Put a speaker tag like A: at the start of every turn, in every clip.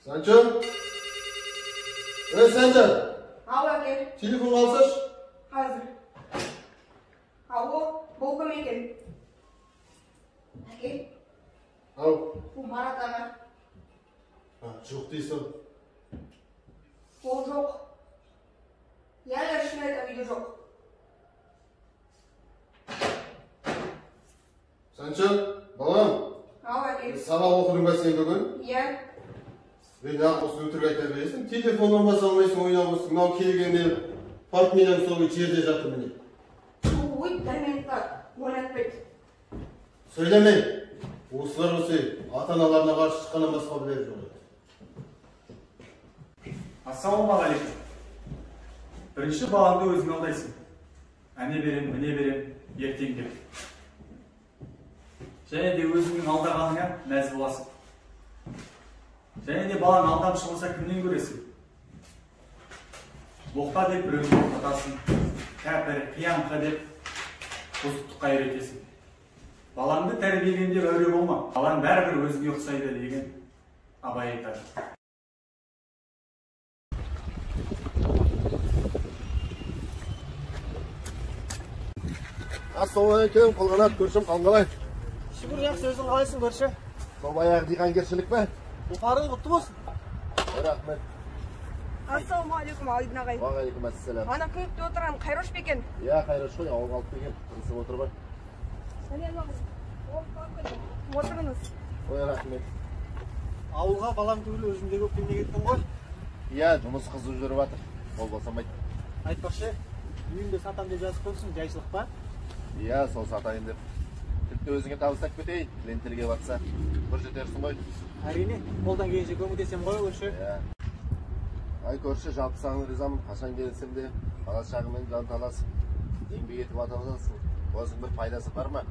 A: Санчо? Ей, Санчо!
B: Ау, әке.
A: Телефон алсашы.
B: Қазір. Алло, бұл кім екен? Әке.
A: Ау.
B: Бұл Марат аға.
A: Жоқ дейсің.
B: Ол жоқ. Иә, шын айтам, үйде жоқ.
A: Санчо, балам.
B: Ау, әке.
A: Сабақ оқыдың ба сен бүгін?
B: Иә.
A: Мен неғып осы өтірік айта бересің? Телефоннан баса алмайсың, ойнап отырсың. Мынау келгенде портмонем сол жерде жатыр міне.
B: Ой, дәмеңді ойнатпайды.
A: Сөйлеме. Осылар осы ата-аналарына қарсы шыққаннан басқа білері жоқ.
C: Ассалаумағалейкум. Бірінші балаңды өзің алдайсың. Әне берем, міне берем, ертең деп. Және де өзіңнің алдағаныңа мәз боласың. Және де балаң алдамшы болса кімнен көресің? Боқта деп біреуді боқтатасың, кәпір, қиянқы деп бұзықтыққа үйретесің. Балаңды тәрбиелеймін деп әуре болма. Балаң бәрібір өзіңе ұқсайды деген Абай айтады.
A: Ассалаумағалейкум, Қолғанат, көршім, қалың қалай?
D: Шүкір, жақсы, өзің қалайсың, көрші?
A: Сол баяғы диқанкершілік пе?
D: Бұқарың құтты болсын.
A: Рахмет.
B: Ассалаумағалейкум, Айдын ағай.
A: Уағалейкум ассалам.
B: Ана көлікте отырған Қайрош па екен?
A: Иә, Қайрош қой, ауылға алып келген. Тынысып отыр ғой.
B: Сәлем ағай. Отырыңыз.
A: Ой, рахмет.
D: Ауылға балам түгіл өзің де көктемде кеттің ғой?
A: Иә, жұмыс қызып жүріп жатыр. Қол босамайды.
D: Айтпақшы, үйіңді сатам деп жазып қойыпсың, жайшылық па?
A: Иә, сол сатайын деп. Тіпті өзіңе табыстап кетейін, клиенттерге батса, бір жетерсің ғой.
D: Әрине, қолдан келгенше көмектесем ғой, көрші.
A: Иә. Ай, көрші, жалпы саған ризамын. Қашан келсем де бала шағымен жан таласып, еңбек етіп аталасың. Осының бір пайдасы бар ма?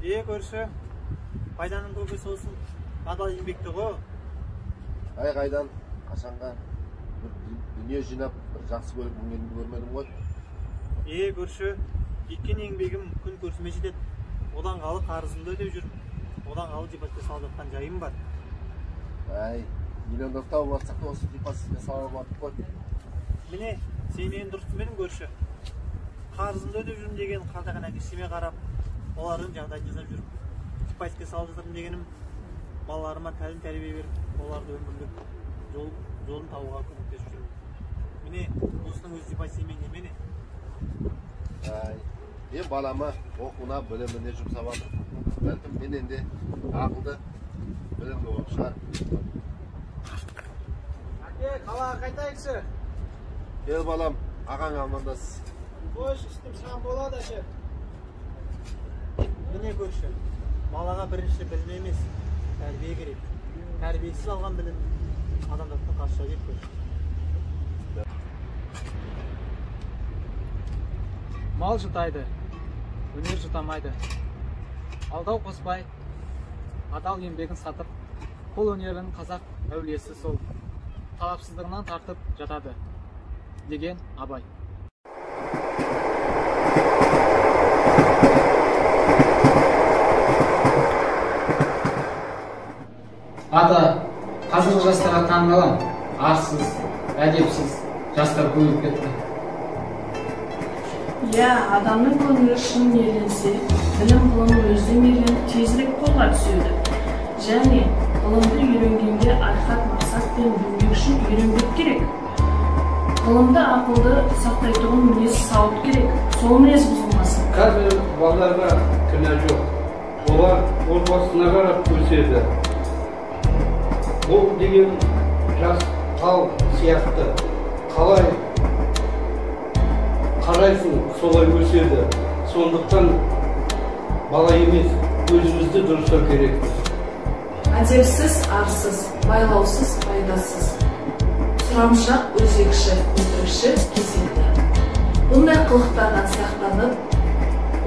D: Е, көрші, пайданың көбі сосын адал еңбекті ғой.
A: Ай, қайдан, қашанға бір дүние жинап, бір жақсы көлік мінгенімді көрмедім ғой.
D: Е, көрші, еткен еңбегім күн көрісіме жетеді. Одан қалы қарызымды өтеп жүрмін. Одан қалы депозитке салып жатқан жайым бар.
A: Ай, миллиондап тауып жатсақ та осы депозитке салып жатып қой.
D: Міне, сен мені дұрыс түсінбедің, көрші. Қарызымды өтеп жүрмін деген қартайған әке-шешеме қарап, олардың жағдайын жасап жүрмін. Депозитке салып жатырмын дегенім, балаларыма тәлім тәрбие беріп, оларды өмірлік жолын табуға көмектесіп жүрмін. Міне, осының өзі депозит емей немене?
A: Ай, мен балама оқуына, біліміне жұмсап жатырмын. Бәлкім менен де ақылды, білімді болып шығар.
D: Әке, қалаға қайтайықшы.
A: Кел балам, ағаң амандас.
D: Қойшы, үстім шам болады, әке. Міне көрші, балаға бірінші білім емес, тәрбие керек. Тәрбиесіз алған білім адамзаттың қасына жетпейді, көрші.
E: Мал жұтайды, өнер жұтамайды. Алдау қоспай, адал еңбегін сатып, қол өнерін қазақ әулиесі сол талапсыздығынан тартып жатады, деген Абай. Ата, қазіргі жастарға таңғалам, арсыз, әдепсіз жастар көбейіп кетті.
F: Иә, адамның көңілі шын мейірленсе, білім ғылым өзі мейірленіп тезірек қолға түседі. Және ғылымды үйренгенде ақиқат мақсатпен білмек үшін үйренбек керек. Ғылымды ақылды сақтайтұғын мінез сауыт керек, сол мінез бұзылмасын.
G: Қазір балаларға кінә жоқ. Олар отбасына қарап өседі. Бұл деген жас тал сияқты. Қалай қарайсың, солай өседі. Сондықтан бала емес, өзімізді дұрыстау керекпіз.
F: Әдепсіз, арсыз, байлаусыз, пайдасыз. Сұрамшақ, өзекші, өтірікші, кесекті. Бұндай қылықтардан сақтанып,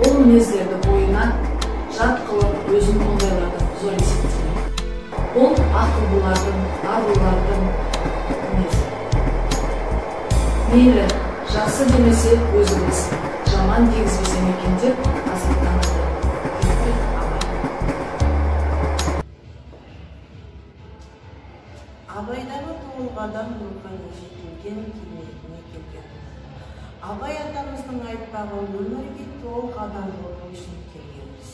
F: ол мінездерді бойына жат қылып, өзін ондайлардан зор есептемек. Ол ақылдылардың, арлылардың мінезі. Мейлі, жақсы демесе өзі білсін, жаман дегізбесем екен деп азаптанады.
H: Абай атамыздың айтпағы, өмірге толық адам болу үшін келгенбіз.